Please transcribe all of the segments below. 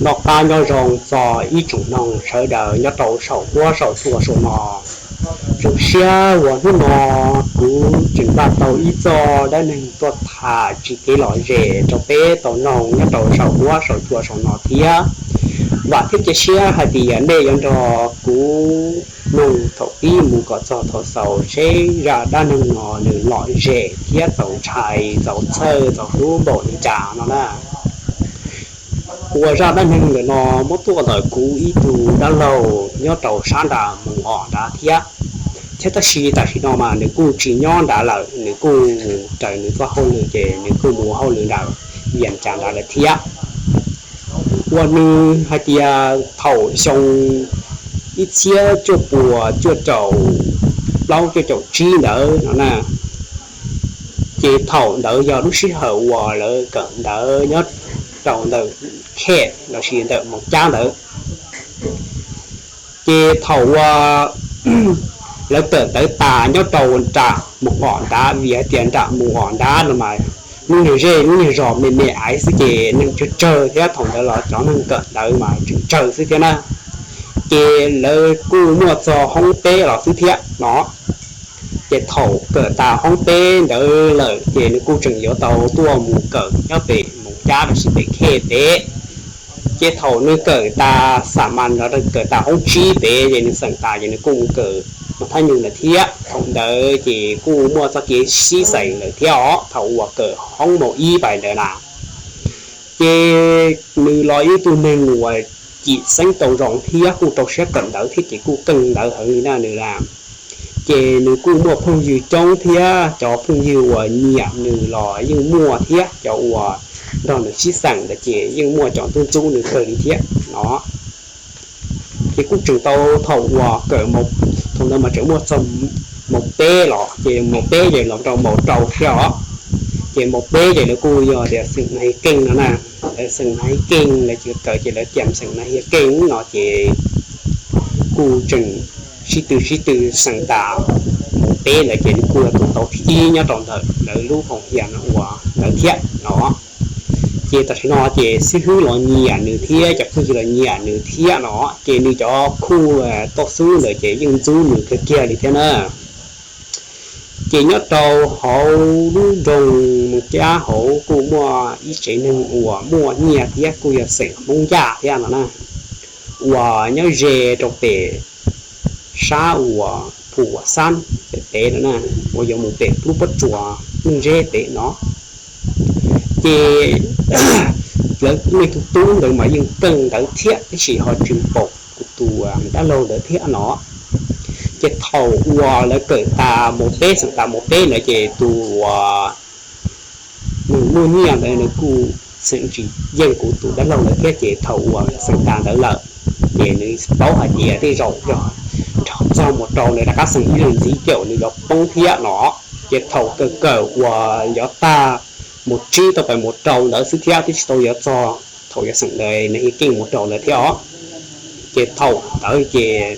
Noj qab nyob zoo txog ib tsoom mloog sawv daws nyob rau saum huab saum cua saum no. Zoo siab uas hnub no kuv tseem npaj tau ib txoj dab neeg tuaj tham tsis kev lom zem rau peb tau mloog nyob rau saum huab saum cua saum no thiab. Vam thiab cia siab hais tias nej yuav nrog kuv mloog thaum pib mus kom txog thaum xaus seb zaj dab neeg no nws lom zem thiab txaus ntshai txaus txhawj txaus hlub npaum li cas no na. Uas zaj dab neeg ntawm no muab tuaj ntawm kuv ib tug dab laug nyob rau sab nram Moos Os nrad thiab. Thiab tab sis tam sim no mas nws kuj tsis nyob nrad lawm, nws kuj mus raws nws txoj hauj lwm ces nws kuj mus hauj lwm nram Vias Cas nrad lawm thiab. Uas nws hais tias thaum xyoo ib txhiab cuaj puas cuaj caum plaub cuaj caum tsib ntawd no na, ces thaum ntawd yog lub sij hawm uas lawv kawm ntawv nyob rau ntawm Khem lossis ntawm Moos Cab ntawd. Ces thaum uas lawv kawm ntawv tas nyob rau nram Moos Os nrad, vim hais tias nram Moos Os nrad no mas lub nyuag zej lub nyuag zos me me aiv xwb ces neeg tsawg tsawg thiab thaum ntawd los cov neeg kawm ntawv mas tseem tsawg xwb thiab na. Ces lawv kuj muaj txog hoob peb los xwb thiab no. Ces thaum kawm tas hoob peb ntawd lawm ces nws kuj tseem yuav tau tuaj mus kawm nyob pem Moos Cab lossis pem Khem pem. Ces thaum nws kawm tas xam mas no kawm tas hoob tsib pem ces nws xeem tas ces nws kuj mus kawm Moos Thab Nyus lawm thiab. Thaum ntawd ces kuj muaj txoj kev sib xeem lawm thiab os, thaum uas kawm hoob Moos Ib pais ntawd na. Ces nws los ib tug neeg uas cim xeeb tau zoo thiab kuj rau siab kawm ntawv thiab ces kuj keej ntawv heev li na nws na. Ces nws kuj muaj phooj ywg coob thiab cov phooj ywg uas nyiam nws los yeej muaj thiab cov uas nrog nws sib xeem ntawd ces yeej muaj cov ntxub ntxub nws kawg li thiab no. Ces kuj tseem tau thaum uas kawm, thaum ntawd mas tseem muaj txog Moos peb los ces Moos peb ces los rau Moos rau thiab os. Ces Moos peb ces lawv kuj yog tias xeem Nas Hias Keej no na, lawv xeem Nas Hias Keej lawv ces kawm ces lawv tias xeem Nas Hias Keej no ces kuj tseem sib tw sib tw xeem tas Moos peb ntawd ces nws kuj yog tus tau thib ib nyob rau ntawm lawv lub koom haum no uas ntawd thiab no. Ces tam sim no ces xib hwb los nyiam nws thiab cov phooj ywg los nyiam nws thiab no, ces nws cov khuj toj xub ntawd ces yeej ntxub nws kawg kiag li thiab na. Ces nyob rau hauv lub nroog Moos Cab hauv kuj muaj ib tsev neeg uas muaj nyiaj thiab kuj yog xeem Hmoob Yaj thiab no na, uas nyob ze rau pem sab uas Phu Uas Xab pem pem no na, uas yuav mus pem lub pob tsuas Neej Zeb pem no. Ces lawv nej tus tub ntawd mas yeej keej ntawd thiab tab sis ho tsis npaum kuv tus dab laug ntawd thiab no. Ces thaum uas lawv kawm tas Moos peb xeem tas Moos peb ntawd ces tus uas nws muaj nyiaj ntawd nws kuj xeem tsis yeej kuv tus dab laug ntawd thiab ces thaum uas xeem tas ntawd lawm ces nws paub hais tias tej zaum yog nrog txog mus rau nws rov qab xeem ib leeg ntxiv ces nws yuav poob thiab no. Ces thaum kawm kawm uas yuav tag mus tsib tau pais mus rau ntawd xwb thiab twb tsis tau yuav txog thaum yuav xeem ntawd nws yeej keej mus rau ntawd thiab os. Ces thaum ntawd ces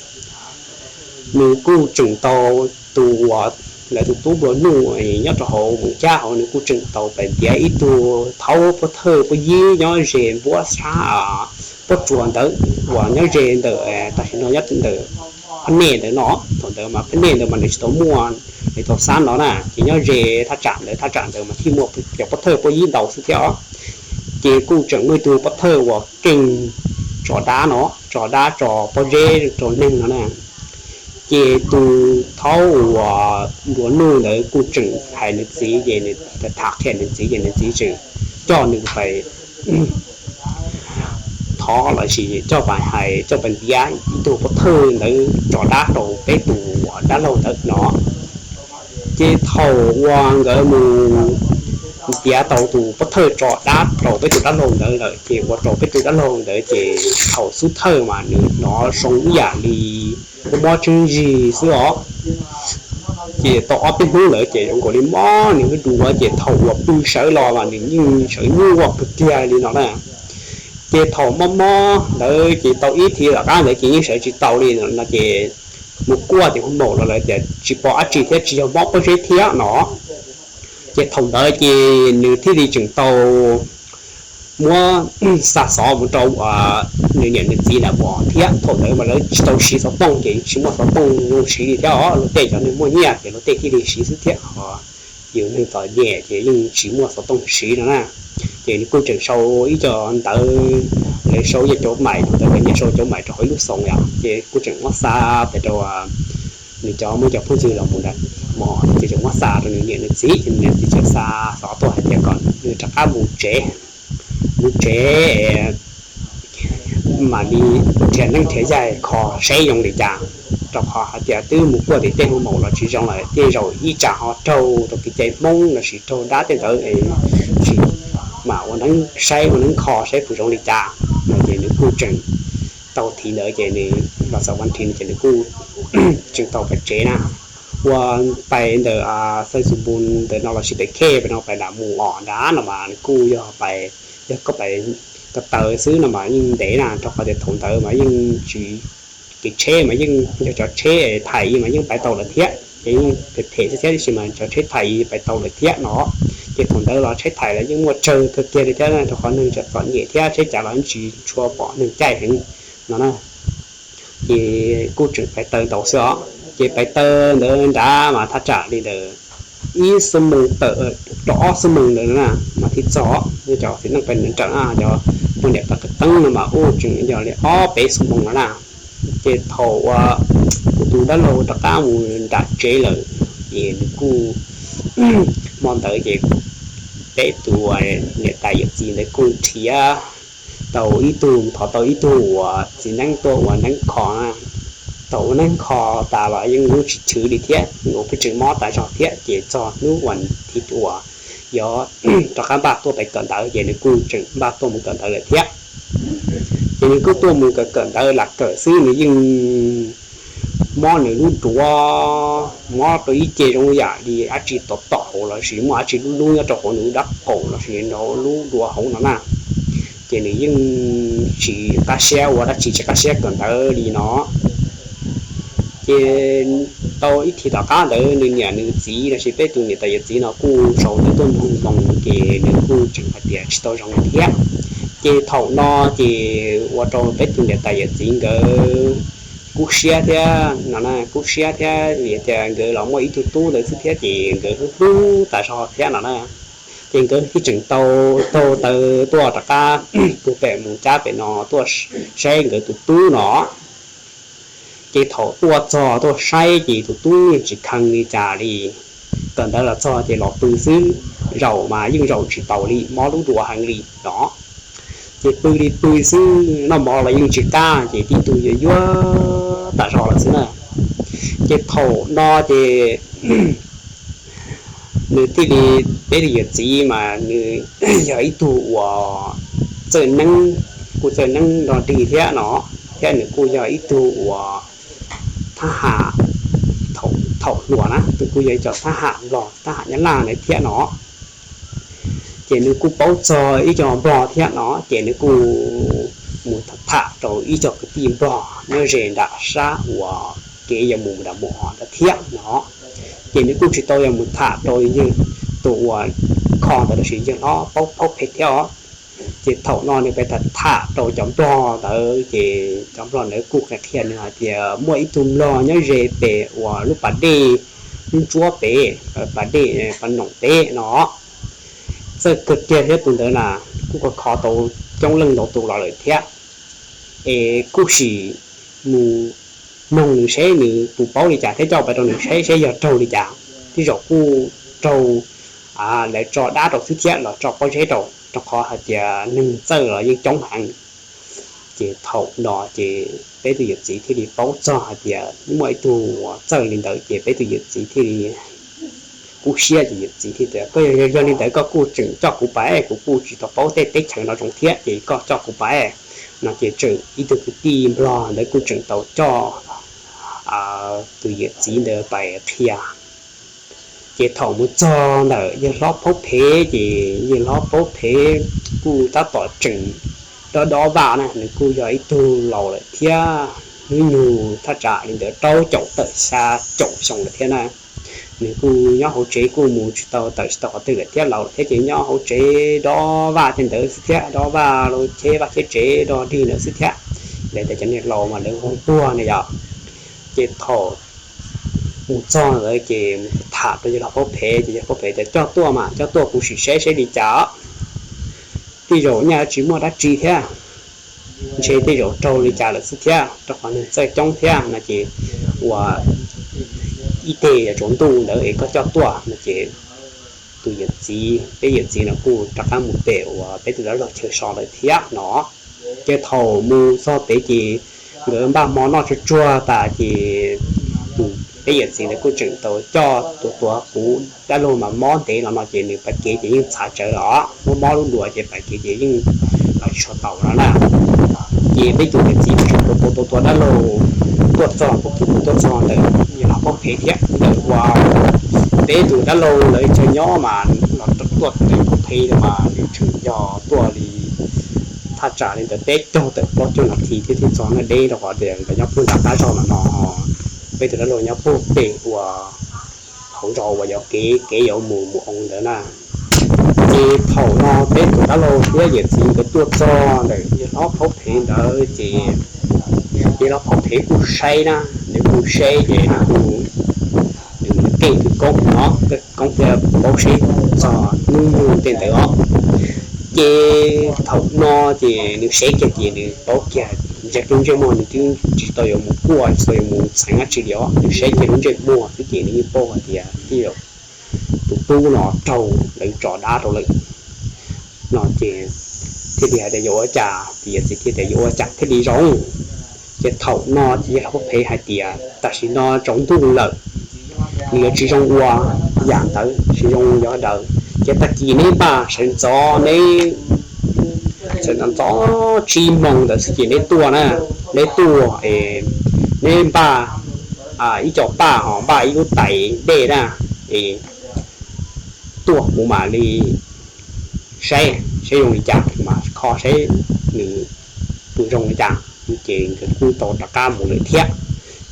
nws kuj tseem tau tus uas lawv tus tub nplua nuj nyob rau hauv Moos Cab hauv nws kuj tseem tau pais ntiav ib tug thaub pov thawj pov yib nyob ze npuab sab pob tsuas ntawd uas nyob ze ntawm tam sim no nyob ntawm phab nej ntawd no. Thaum ntawd mas phab nej ntawd mas nws tsis tau muaj nws tau xab no na, ces nyob ze thaj tsam ntawd, thaj tsam ntawd mas thiaj muaj cov pov thawj pov yib ntau xwb thiab os. Ces kuj tseem muaj ib tug pov thawj uas keej tso dab no, tso dab tso pob zeb rau neeg no na. Ces tus thaub uas nplua nuj ntawd kuj tseem hais nws txiv ces nws tham qhia nws txiv ces nws txiv tseem coj nws pais thov lossis coj pais hais coj pais ntiav ib tug pov thawj ntawd tso dab rau peb tus dab laug ntawd no. Ces thaum uas nkawd mus ntiav tau tus pov thawj tso dab rau peb tus dab laug ntawd lawm ces ua rau peb tus dab laug ntawd ces thaum xub thawj mas nws hnov zoo ib yam li mob mob tseeb zig xwb os. Ces tau ob peb hnub ntawd ces zoo nkaus li mob nws hwj duav ces thaum uas pw sawv los mas nws yeej sawv nyuaj kawg kiag li no na. Ces thaum mob mob ntawd ces tau ib thiv tom qab ntawd ces yeej sawv tsis tau li no ces mus kuaj ces hu maum los lawv tias tsis pom dab tsi thiab tsis yog mob pob zeb thiab no. Ces thaum ntawd ces nws thiaj li tseem tau muab xa xov mus rau nws niam nws txiv ntawd mus os thiab. Thaum ntawd mas lawv tsis tau siv xov tooj ces tsis muaj xov tooj zoo siv li thiab os, luag tej cov neeg muaj nyiaj ces luag tej thiaj li siv xwb thiab os, yus neeg txom nyem ces yeej tsis muaj xov tooj siv no na. Ces nws kuj tseem sau ib co ntawv, lawv sau ib co cauv maim, thaum ntawd lawv nyiam sau cauv maim rau hauv ib lub xoo yom, ces kuj tseem muab xa pem rau nws cov, muab cov phooj ywg los mus ntawd, ces tseem muab xa rau nws niam nws txiv, ces nws niam txiv tseem xa xov tuaj hais tias kom nws rov qab mus tsev, mus tsev mam li nrhiav neeb nrhiav yaig kho saib zoo li cas, rau qhov hais tias twb mus kuaj tim tej hu maum los tsis zoo lawm, tej zaum ib tsam ho raug rau kev cai Hmoob lossis raug dab tej ntawd, tsis mam ua neeb saib ua neeb kho saib puas zoo li cas no. Ces nws kuj tseem tau thiv ntawd ces nws los xav ua nthi no ces nws kuj tseem tau pais tsev na. Ua pais ntawm Xais Xus Npus ntawm no lossis pem Khej pem no pais nram mus os nrad no mas nws kuj yog pais, yog koj pais ko taw xwb no mas yeej ntev na, rau qhov tias thaum ntawd mas yeej tsis, kev tsheb mas yeej yog cov tsheb thaim mas yeej pais tau lawm thiab ces yeej phem phem xwb thiab, tiam sis mas cov tsheb thaim pais tau lawm thiab no. Ces thaum ntawd los tsheb thaim los yeej muaj tsawg kawg kiag li thiab, rau qhov neeg tseem txom nyem thiab tsheb cav los tsis tshua pom neeg caij heev no na. Ces kuj tseem pais taw ntau xwb os. Ces pais taw ntawd nrad mas thaj tsam li ntawd ib xuab moos tawm rau ob xuab moos ntawd na mas thiaj txog. Cov txiv neej pais nram na, cov poj niam pais qev teeb no mas ub tseem yog li ob peb xuab moos no na. Ces thaum uas kuv tus dab laug rov qab mus nram tsev lawm, ces nws kuj, hmo ntawd ces peb tus niam tais yawm txiv ntawd kuj nrhiav tau ib tug, thov tau ib tug uas txiv neeb tuaj ua neeb kho na. Thaum ua neeb kho tas los yeej lub tsis chwv li thiab, nws pheej tseem mob tas zog thiab, ces txog hnub uas thiv uas yuav rov qab npaj tuaj pais kawm ntawv ces nws kuj tseem npaj tuaj mus kawm ntawv lawm thiab. Ces nws kuj tuaj mus kawm kawm ntawv lam kawm xwb nws yeej mob nws lub duav, mob rau ib ce zoo yam li dab tsi tom tom hauv lossis muaj dab tsi lub lub nyob rau hauv nws lub dab qaum lossis nws lub duav hauv no na. Ces nws yeej tsis qab siab ua dab tsi, tsis qab siab kawm ntawv li no. Ces tau ib thim tom qab ntawd nws niam nws txiv lossis peb tus niam tais yawm txiv no kuj sau ntawv tuaj nug moo, ces nws kuj tseem hais tias tsis tau zoo thiab. Ces thaum no ces ua rau peb tus niam tais yawm txiv nkawd kub siab thiab no na, kub siab thiab vim tias nkawd los muaj ib tug tub ntawd xwb thiab ces nkawd hlub hlub tas zog thiab no na. Ces nkawd thiaj tseem tau taug taw tuaj rov qab puag pem mus cab pem no tuaj saib nkawd tus tub no. Ces thaum tuaj txog tuaj saib ces tus tub yeej tsis kheev li cas li. Kawm ntawv los txog ces los pw xwb, zaum mas yeej zaum tsis taus li, mob lub duav heev li no. Ces pw li pw xwb, noj mov los yeej tsis qab, ces tib tug yuav yuav tas zog lawm xwb na. Ces thaum no ces nws thiaj li, peb tus yawm txiv mas nws yog ib tug uas txawj neeb, kuj txawj neeb nrog dig thiab no, thiab nws kuj yog ib tug uas thab ham, thaum hluas na nws kuj yog ib co thab ham nplog thab ham nyab laj ntawd thiab no. Ces nws kuj paub txog ib co nplog thiab no, ces nws kuj mus tham rau ib co kwv tij nplog nyob ze nram sab uas kev yuav mus nram mus os ntawd thiab no. Ces nws kuj tsis tau yog mus tham rau yawg tus uas kho ntawd los sis yawg hlob paub phem thiab os. Ces thaum no nws pheej tham tham rau cov nplog ntawd, ces cov nplog ntawd kuj qhia qhia nws hais tias muaj ib tug nplog nyob ze pem uas lub pas dej, lub ntsuab pem, pas dej pas noom pem no, txawj kawg kiag thiab tus ntawd na, kuj kho kho tau coob leej ntau tus los lawm thiab. Es kuj sim mus noog nws seb nws puas paub li cas thiab coj pais rau nws saib seb yog raug li cas. Tej zaum kuj raug lawv tso dab rau xwb thiab los tso pob zeb rau, rau qhov hais tias neeg txawj los yeej coob heev. Ces thaum no ces peb tus yawm txiv thiaj li paub txog hais tias muaj ib tug uas txawj li ntawd, ces peb tus yawm txiv thiaj li kub siab, ces yawm txiv thiaj tias, Koj yog, yog li ntawd koj kuj tseem coj kuv pais, kuv kuj tsis tau paub tej teb chaws no zoo thiab, ces koj coj kuv pais. No ces tseem ib tug kwv tij nplog ntawd kuj tseem tau coj tus yawm txiv ntawd pais qhia. Ces thaum mus txog ntawm yawg hlob paub phem, ces yawg hlob paub phem kuj tab tom tseem dob dob vaj na, nws kuj yog ib tug laus lawm thiab, hnub nyoog thaj tsam li ntawd rau caum tawm xya caum xyoo lawm thiab na. nws kuj nyob hauv tsev kuj mus tsis tau tawm tsis tau qhov twg lawm thiab, laus thiab ces nyob hauv tsev dob vaj tej ntawd xwb thiab, dob vaj los cheb vaj cheb tsev dog dig ntawd xwb thiab. Lawv tias cov niag laus mas lawv hu tuag na yom. Ces thaum mus txog ntawd ces mus tham rau yawg laus Phob Phem ces yawg Phob Phem tias coj tuaj mas coj tuaj kuv sim saib saib li cas. Tej zaum nyaj tsis muaj dab tsi thiab, ntshe tej zaum raug li cas lawm xwb thiab rau qhov neeg txawj coob thiab no ces ua ib teg yuav tsaus ntuj ntawd es koj coj tuaj no ces tus yawm txiv, peb yawm txiv no kuj rov qab mus pem uas peb tus dab laug chaw so lawm thiab no. Ces thaum mus txog pem ces nkawd npaj hmo noj tsuag tsuag tas ces tus peb yawm txiv ntawd kuj tseem tau coj tus tuav kuv dab laug mas mob ntev no no ces nws pas kev ces yeej txhav tsawv los mob mob lub duav ces pas kev ces yeej tsis tshua taus no na. Ces peb tus yawm txiv tseem tua tua tua dab laug tuaj txog, tuaj txog ntawm yawg laus Phob Phem thiab ntawm ua peb tus dab laug lawv chaw nyob mas los tuaj ntawm Phob Phem mas nws tseem yog tuaj li thaj tsam li ntawd peb caug tawm plaub caug nas this thiab thiaj txog na, deb rau qhov tias nkawd nyob puag nram qab zog no no, peb tus dab laug nyob puag pem uas hauv zos uas yuav kev kev yuav mus mus oo ntawd na. Ces thaum no peb tus dab laug thiab yawm txiv nkawd tuaj txog ntawm yawg laus Phob Phem ntawd ces yawg laus Phob Phem kuj saib na, nws kuj saib ces nws kuj, nws keej kawg koob no, kawg koob thiab paub seb txog hnub nyoog tej ntawd os. Ces thaum no ces nws saib kiag ces nws paub kiag, ntsia kiag lub ntsej muag nws twb tsis tau yuav mus kuaj tsis tau yuav mus txheev dab tsi li os, nws saib kiag lub ntsej muag xwb ces nws yeej paub hais tias tej zaum tus tub no raug lawv tso dab rau lawm no ces thiaj li hais tias yuav ua cas, tus yawm txiv thiaj tias yuav ua cas thiaj li zoo. Ces thaum no ces yawg laus Phob Phem hais tias tam sim no tsaus ntuj lawm, nws yuav tsis zoo ua yam ntawd, tsis zoo yuav daws. Ces tag kis neb npaj sawv ntxov, neb sawv ntxov ntxov tsib moos ntawd xwb ces neb tuaj na, neb tuaj es neb npaj ib co paj ho npaj ib lub tais dej na, es tuaj kuv mam li saib, saib zoo li cas kuv mam kho saib nws puas zoo li cas. Ces nkawd kuj tau rov qab mus lawm thiab.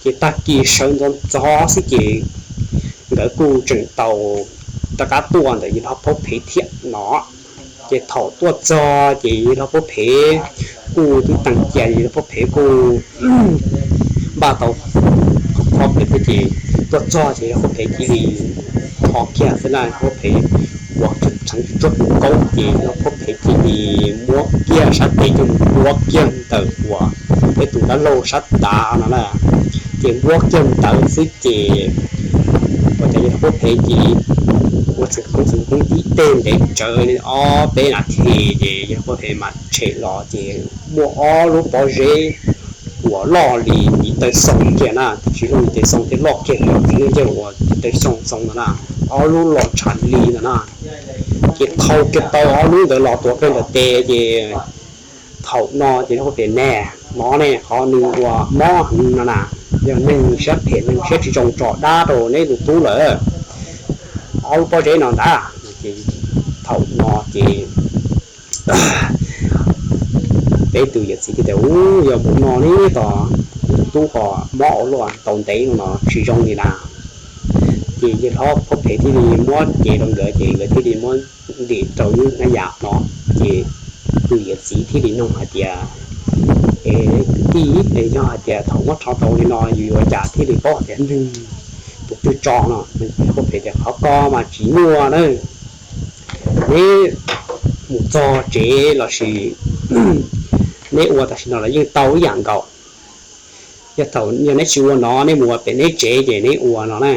Ces tag kis sawv ntxov ntxov xwb ces nkawd kuj tseem tau rov qab tuaj ntawm yawg laus Phob Phem thiab no. Ces thaum tuaj txog ces yawg laus Phob Phem kuj twb teem cia, yawg laus Phob Phem kuj npaj tau qhov phem thiab ces tuaj txog ces yawg laus Phob Phem cia li tho kiag xwb na, yawg laus Phob Phem ua tseem tseev tsuag tus koob ces yawg laus Phob Phem cia li muab kiag sab tes coj mus npuab kiag ntawm uas peb tus dab laug sab tav no na. Ces npuab kiag ntawd xwb ces ua cas yawg laus Phob Phem cia li ua txeev koob txeev koob ib teg ntev tsawv li ob peb nas this ces yawg laus Phob Phem mas tshem los ces muaj ob lub pob zeb uas loj li tiv taw xoo kiag na, tsis loj li tiv taw xoo thiab, loj kiag li txiv neej yawg uas tiv taw xoo xoo no na, ob lub los tshaj li no na. Ces thau kiag tau ob lub ntawd los tuav kiag ntawm tes ces thaum no ces yawg laus Phob Phem tias nag, no ne qhov nws uas mob heev no na, yog neeg siab phem neeg siab tsis zoo tso dab rau neb tus tub lawm, ob lub pob zeb no ntag. Thaum no ces peb tus yawm txiv thiaj tias u, yog mus no ne tos tus tub ho mob ua luaj tau ntev no no tsis zoo li na. Ces yawg laus Phob Phem thiaj li muab cev rau nkawd ces nkawd thiaj li muab ntim rau lub hnab yam no. Ces tus yawm txiv thiaj li nug hais tias, es kwv tij, yog hais tias thaum muab rho tau li no yus yuav ua cas thiaj li paub tias neeg tus twg tso no? Yawg laus Phob Phem tias qhov ko mas tsis nyuaj na, neb mus txog tsev lossis neb ua tam sim no los yeej tau ib yam nkaus. Yog thaum yog neb tsis ua no, neb mus ua pem neb tsev ces neb ua no na,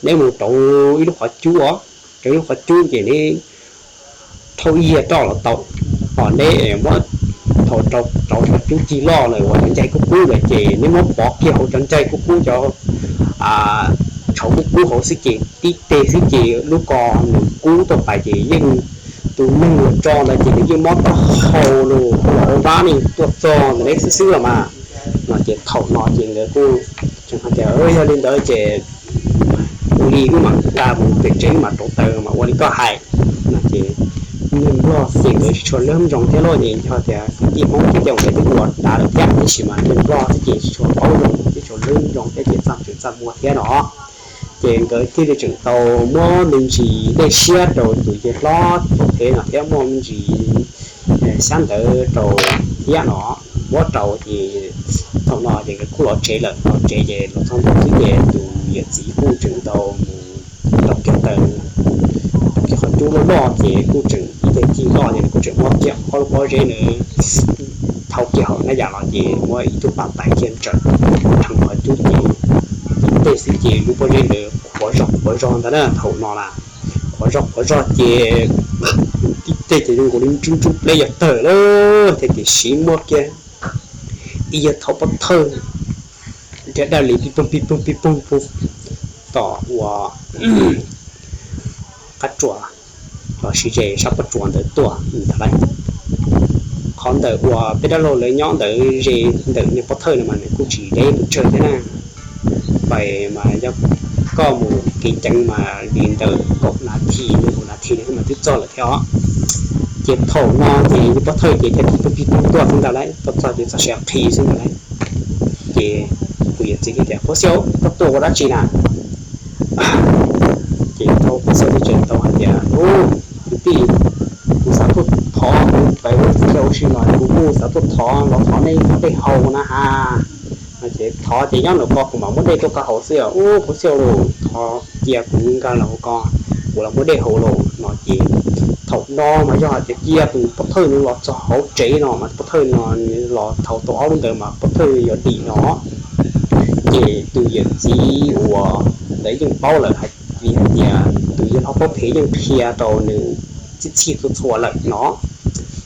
neb mus rauv ib lub qhov cub os, rauv ib lub qhov cub ces neb rhaub ib yias roj los tau. Ho neb muab, thaum rauv qhov cub cig loj lawm uas cov ncaig kub kub lawm ces neb muab pov kiag hauv cov ncaig kub kub, cov tshauv kub kub hauv xwb ces tib teg xwb ces lub ko nws kub tuaj pais ces yeej, tus neeg uas tso ntawd ces nws yeej mob taub hau los ua vab ne tuaj txog ntawm neb xwb xwb los mas. No ces thaum no ces nkawd kuj tseem hais tias yog li ntawd ces ua li wb mam nqa mus pem tsev wb mam rauv taws mas ua li koj hais. No ces neeg nplog ces nkawd tsis tshua lub zoo thiab lauj, ces yog tias kwv tij Hmoob ces nkawd twb ua dav lawm thiab, tab sis mas neeg nplog xwb ces tsis tshua paub zoo, tsis tshua lub zoo thiab ces txaj txaj muag thiab no. Ces nkawd thiaj li tseem tau muab me ntsis dej siab rau tus yawg hlob pov phev no thiab muaj me ntsis xyab ntawv rau thiab no, muab rau ces thaum no ces nkawd kuj los tsev lawm, los tsev ces los txog ntua xwb ces tus yawm txiv kuj tseem tau mus rau kiag taw, rau kiag qhov cub loj loj ces kuj tseem ib teg cig loj ces kuj tseem muab kiag ob lub pob zeb ntawd thau kiag hauv na yam los ces muab ib tug pas tais kiag ntsaws rau qhov cub ces ib teg xwb ces lub pob zeb ntawd qhuav zog qhuav zog ntag na thaum no na. Qhuav zog qhuav zog ces ib teg ces zoo nkaus li ntsub ntsub pleb yuav tawg lawm thiab ces siv muab kiag ib yawg thaub pob thawj nrhiav daj li pib poog pib poog pib poog pug tom ua qab tsuas los sis ze sab pob tsuas ntawd tuaj ntag lauj. Qhov ntawm uas peb dab laug lawv nyob ntawd ze ntawm niag pob thawj no mas nws kuj tsis deb pes tsawg thiab na. Pais mas yog koj mus kev ceev mas li ntawm kaum nas this, kaum nas this no mas twb txog lawm thiab os. Ces thaum no ces niag pob thawj ces thiaj pib poog pib poog tuaj xwb ntag lauj, tuaj txog ces txog siav qhi xwb ntag lauj. Ces kuv yawm txiv thiaj tias, Qhuav Xiau, koj tuaj ua dab tsi na? Ces thaum Qhuav Xiau thiaj tseem tau hais tias, Ub, kwv tij, kuv xav tuaj thov, kuv pem ua txiv ua si los kuv kuj xav tuaj thov, los thov nej muab dej haus na has. Ces thov ces nyob ntawm ko kuv mam muab dej tuaj koj haus xwb os. Ub, Qhuav Xiau lauj, thov cia kuv nkag los hauv ko, kuv los muab dej haus lauj no ces thaum no mas yog hais tias cia tus pov thawj no los txog hauv tsev no mas pov thawj no los thaum tau ob lub ntawd mas pov thawj yuav dim no. Ces tus yawm txiv uas ntawd yeej paub lawm, vim hais tias tus yawg hlob Pab Phem yeej qhia rau nws txhij txhij txhua txhua lawm no.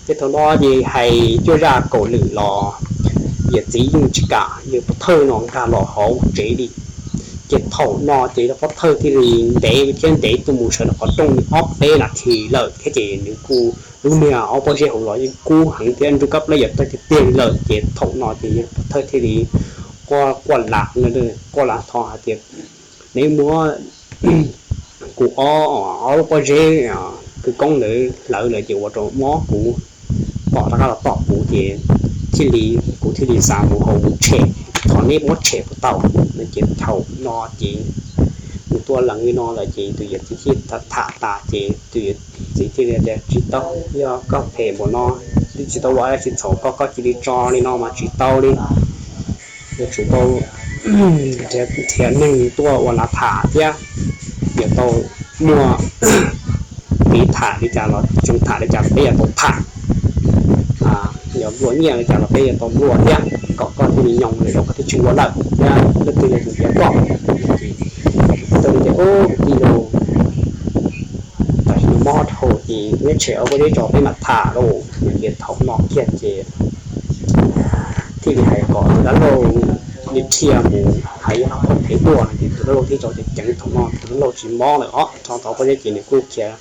Ces thaum no ces hais cuaj zaj kaum lwm los yawm txiv yeej tsis kam yawg pov thawj no nkag los hauv tsev li. Ces thaum no ces yawg pov thawj thiaj li ntev thiab ntev tuaj mus sawv rau qhov rooj li ob peb nas this lawm thiab ces nws kuj lub niag ob pob zeb hauv los yeej kub heev thiab ntsub kab plab yuav tawg tiag tiag lawm. Ces thaum no ces yawg pov thawj thiaj li quaj quaj lam, quaj lam thov hais tias, Neb muab kuv ob, ob lub pob zeb kwv koob ntawd hlawv lawm ces ua rau mob kuv, tom rov qab los tom kuv ces thiaj li, kuv thiaj li xav mus haus mus tshem, thov neb muab tshem puas tau no. Ces thaum no ces nws tuaj lees li no lawm ces tus yawm txiv thiaj tham tas ces tus yawm txiv thiaj li tias, Tsis tau, yog koj phem npaum no, twb tsis tau ua dab tsi txhaum koj, koj cia li tso li no mas tsis tau li. Yuav tsum tau nrhiav neeg tuaj ua lav tham thiab, yuav tau muaj kev tham li cas los zoo tham li cas los peb yuav tau tham, yuav nplua nyiaj li cas los peb yuav tau nplua thiab, kom koj thiaj li nyoo lawm, koj thiaj tsis ua lawm thiab leej twg yuav tsum tiav koj. Tau li tias, Ub, kwv tij lauj, tam sim no mob dhau ces neb tshem ob pob zeb tso peb mam tham lauj. Ces thaum no kiag ces thiaj li hais kom tus dab laug li dhia mus hais yawg hlob Pab Phem tuaj no ces tus dab laug thiaj tso ceev ceev. Thaum no tus dab laug tsis mob lawm os, tso tau ob pob zeb ces nws kuj khiav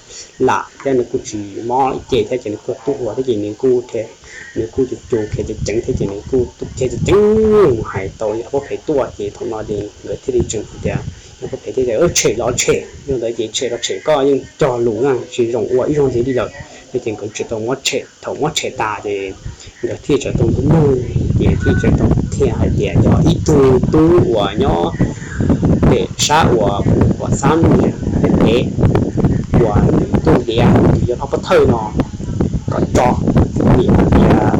lam thiab nws kuj tsis mob ib ce thiab ces nws kuj tub hua thiab ces nws kuj, nws kuj cus cus khiav ceev ceev thiab ces nws kuj khiav ceev ceev mus hais tau yawg hlob Pab Phem tuaj. Ces thaum no ces nkawd thiaj li tseem tias, yawg hlob Pab Phem thiaj tias, Tshem los tshem, yog ntawd ces tshem los tshem, koj yeej cog lus na, tsis zoo ua ib zaug ntxiv li lawm. Ces nkawd tseem tau muab tshem, thaum muab tshem tas ces nkawd thiaj tseem tau nug, ces thiaj tseem tau qhia hais tias yog ib tug tub uas nyob pem sab uas pem Huam Xab pem, uas nws tuaj ntiav tus yawg hlob Pov Thawj no kom tso, vim hais tias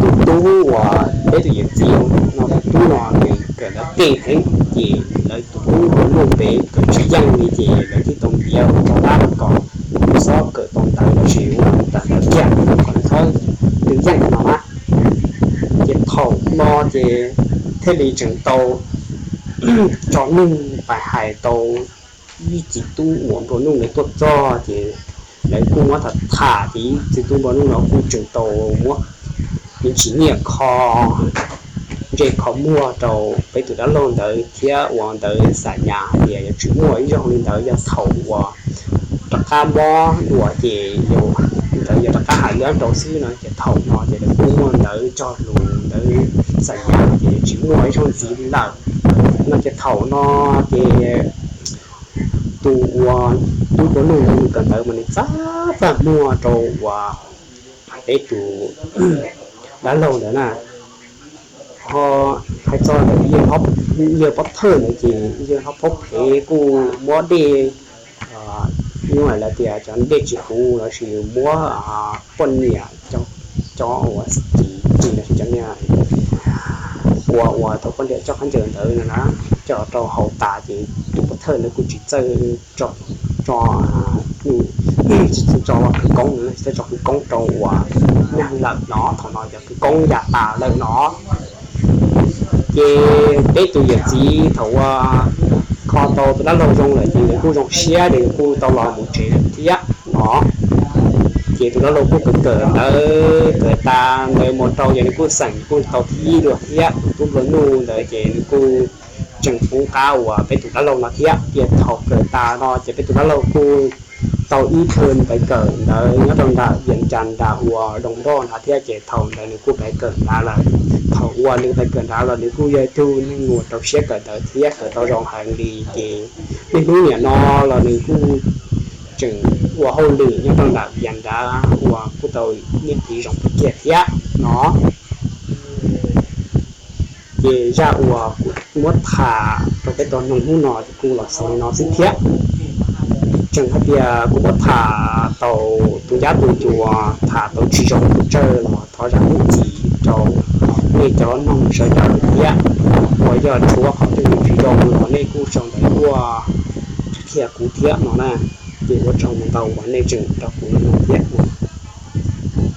tus tub uas peb tus yawm txiv no, tus tub no nws kawm ntawv keej heev ces lawv tus tub nplua nuj pem kawm tsis yeej li ces lawv thiaj tau ntiav ua rov qab kom xob kawm tau ntawv lossis ua tau ntawv kiag kom nws txhob twv yeej no na. Ces thaum no ces thiaj li tseem tau tso neeg pais hais tau ib txiv tub uas nplua nuj ntawd tuaj txog ces lawv kuj muab tham tham ces ib txiv tub nplua nuj no kuj tseem tau muab me ntsis nyiaj kho ntsej kho muag rau peb tus dab laug ntawd thiab ua ntawd xam nyas hais tias yuav tsis muaj ib zaug li ntawd, yog thaum uas rov qab mob dua ces ntawd yog rov qab hais liab rau xwb no. Ces thaum no ces lawv kuj muaj ntawv cog lus ntawd xam nyas ces tsis muaj ib zaug ntxiv li lawm no. Ces thaum no ces tus uas tub nplua nuj ntawd nws kawm ntawv mas nws txaj txaj muag rau uas peb tus dab laug ntawd na. Ho hais txog ntawm yawg pov thawj ntawd ces yawg hlob pov thawj kuj muab dej, nyuaj lawv tias cov dej tsis huv lossis muab poj niam, cov uas txiv lossis cov niag ua uas tau poj niam coj khaub ncaws ntawd no na, coj rau haus tas ces tus pov thawj ntawd kuj tsis txawj tso, tsis txawj tso khawv koob, tsis txawj tso khawv koob rau uas neeg lawm no. Thaum no yog khawv koob ya tas lawm no. Ces peb tus yawm txiv thaum uas kho tau tus dab laug zoo lawm ces nws kuj zoo siab ces nws kuj tau los mus tsev lawm thiab no. Ces tus dab laug kuj kawm kawm ntawv kawm tas ntawd mus rau ces nws kuj xeem kuj tau thib ib dua thiab, tus tub nplua nuj ntawd ces nws kuj tseem poob qab uas peb tus dab laug no thiab. Ces thaum kawm tas no ces peb tus dab laug kuj tau ib thwm pais kawm ntawv nyob rau nram Vias Cas nram uas Doos Nroj nrad thiab. Ces thaum ntawd nws kuj pais kawm nrad lawm. Thaum uas nws pais kawm nrad los nws kuj yog ib tug neeg uas rau siab kawm ntawv thiab kawm tau zoo heev li. Ces niaj hnub nim no los nws kuj tseem ua hauj lwm nyob rau nram Vias nrad uas kuj tau nyiaj txiag zoo kiag thiab no. Ces zaj uas kuv muab tham rau peb tau mloog hnub no ces kuj los xaus li no xwb thiab. Tseem hais tias kuv muab tham tau tus ncab tus ncua, tham tau tsis zoo tus tsawg los thov zam lub txim rau nej cov mloog sawv daws thiab. Uas yog tshuav qhov twg tsis zoo los nej kuj sau ntawv tuaj qhia kuv thiab no na. Ces ua tsaug ntau uas nej tseem nrog kuv mloog thiab.